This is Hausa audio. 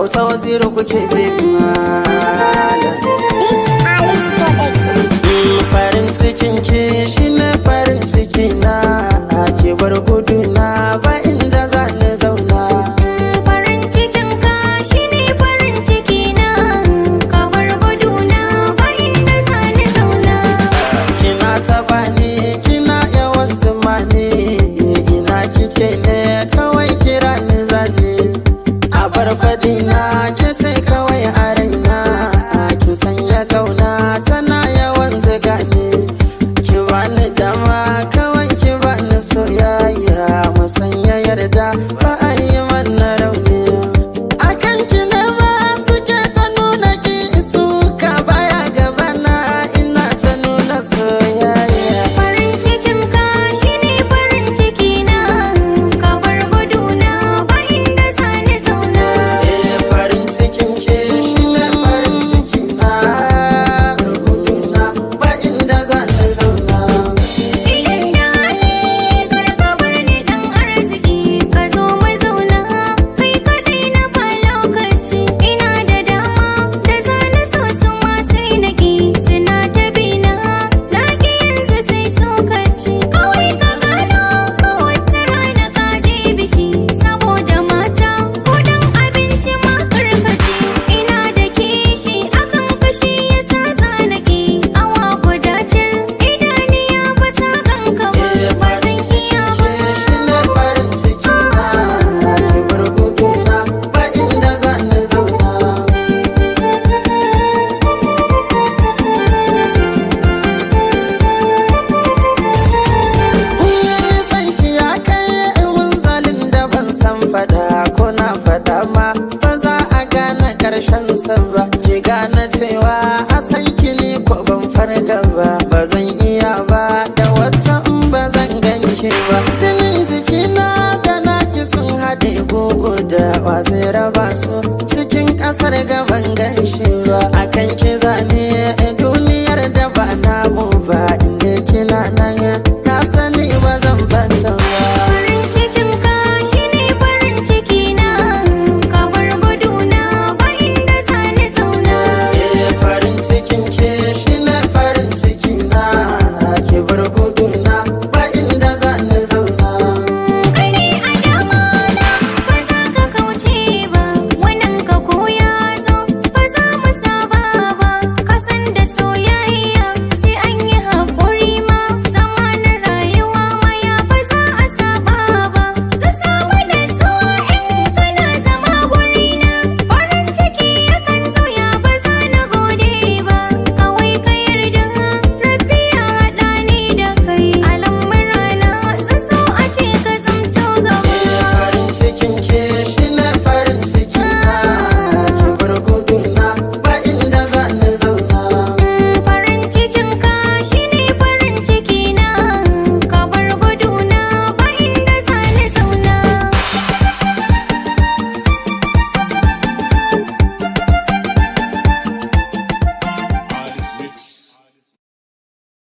Auta Waziri kuke ji malam. This Alice Production. Farin cikin ki shine farin ciki na, ki bar gudu na ba inda za ni zauna. Farin cikin ka shine farin ciki na, ka bar guduna ba inda zani zauna. Kina taba ni, kina yawan tumani, ina kike ne? Kawai kira ni zani a bar faɗi na, ke sai kawai a raina. Ki sanya kauna tana yawan ziga ni, ki bani dama kawai, ki bani soyayya, mu sanya yarda ba a yi mana rauni. Akan ki ne ma suke ta nuna ki suka baya gabana, ina ta nuna soyayya. Farin cikin ka shine farin ciki na, ka bar guduna ba inda zani zauna. Eh, farin cikin ki shine farin ciki na, rubutuna ba inda za ta zauna. Idan da hali kar ka bar ni, dan arziki, ka zo mu zauna. Kai kadai na ba lokaci, ina da dama da zana so su ma sai na ki, suna ta bina na ki, yanzu sai sokaci. Kawai ka gano ko wata rana ka je biki saboda mata ko dan abinci ma karkaci. Ina da kishi akan kashi yasa zanaki awa guda cir, idaniya ba sa ganka ba, ba zan iya ba. Shine farin ciki na, ki bar guduna ba inda za ni zauna. Nisan ki ya kai munzalin da ban san fada ko na fada ma ba za a gane karshen sa ba. Ki gane cewa a san ki ni ko ban farga ba, ba zan iya